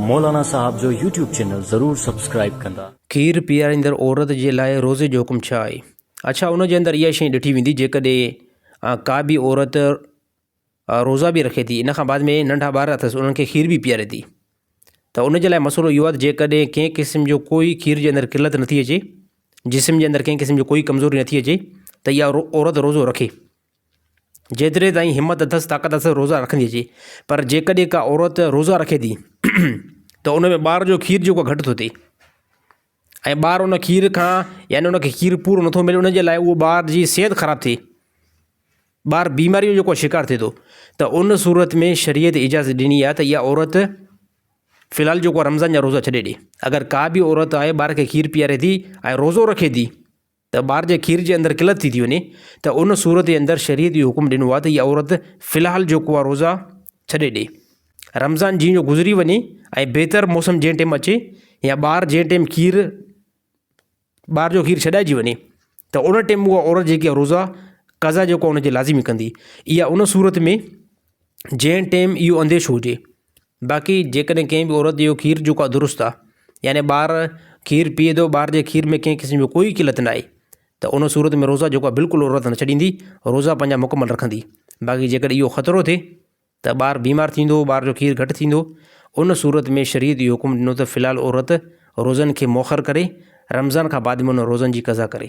مولانا صاحب جو YouTube channel ضرور سبسڪرائيب ڪندا. کير پياريندڙ عورت جي لاء روزي جو حڪم ڇا آهي؟ اڇا ان جي اندر اها شيء ڏٺي ويندي جيڪڏهن ڪا به عورت روزا به رکي ٿي ان کان بعد ۾ ننڍا ٻار اٿس انهن کي کير به پياري ٿي ته ان جي لاء مسئلو اهو آهي ته جيڪڏهن ڪنهن قسم جو ڪوئي کير جي اندر قلت نٿي اچي جسم جي اندر ڪنهن قسم جو ڪوئي ڪمزوري نٿي اچي ته اها عورت روزو رکي جيتري تائين همت اٿس طاقت اٿس روزا رکندي اچي پر جيڪڏهن ڪا عورت روزا رکي ٿي ته ان ۾ ٻار جو کير جيڪو گهٽ ٿو ٿئي ۽ ٻار ان کير کان يعني ان کي کير پورو نٿو ملي ان جي لاء اهو ٻار جي صحت خراب ٿئي ٻار بيماري جو جيڪو شڪار ٿئي ٿو ته ان صورت ۾ شريعت اجازت ڏني آهي ته اها عورت في الحال جيڪو رمضان جا روزا ڇڏي ڏي اگر ڪا به عورت آهي ٻار کي کير پياري ٿي ۽ روزو رکي ٿي ته ٻار جي کير جي اندر قلت ٿي ٿي وڃي ته ان صورت جي اندر شريعت اهو حڪم ڏنو آهي ته اها عورت في الحال جيڪو آهي روزا ڇڏي ڏي. رمضان جيئن جو گذري وڃي ۽ بهتر موسم جنهن ٽيم اچي يا ٻار جنهن ٽيم کير ٻار جو کير ڇڏائجي وڃي ته ان ٽيم اها عورت جيڪي آهي روزا قضا جيڪو ان جي لازمي ڪندي اها ان صورت ۾ جنهن ٽيم اهو انديشو هجي باقي جيڪڏهن ڪنهن به عورت جو کير جيڪو آهي درست آهي يعني ٻار کير پيئي ٿو ٻار جي کير ۾ ڪنهن قسم جو ڪوئي قلت ناهي ته ان صورت ۾ روزا جيڪو آهي بلڪل عورت نه ڇڏيندي روزا پنهنجا مڪمل رکندي باقي جيڪڏهن اهو خطرو ٿئي ته ٻار بيمار ٿيندو ٻار جو کير گهٽ ٿيندو ان صورت ۾ شريعت اهو حڪم ڏنو ته في الحال عورت روزن کي موخر ڪري رمضان کان بعد ۾ ان روزن جي قضا ڪري.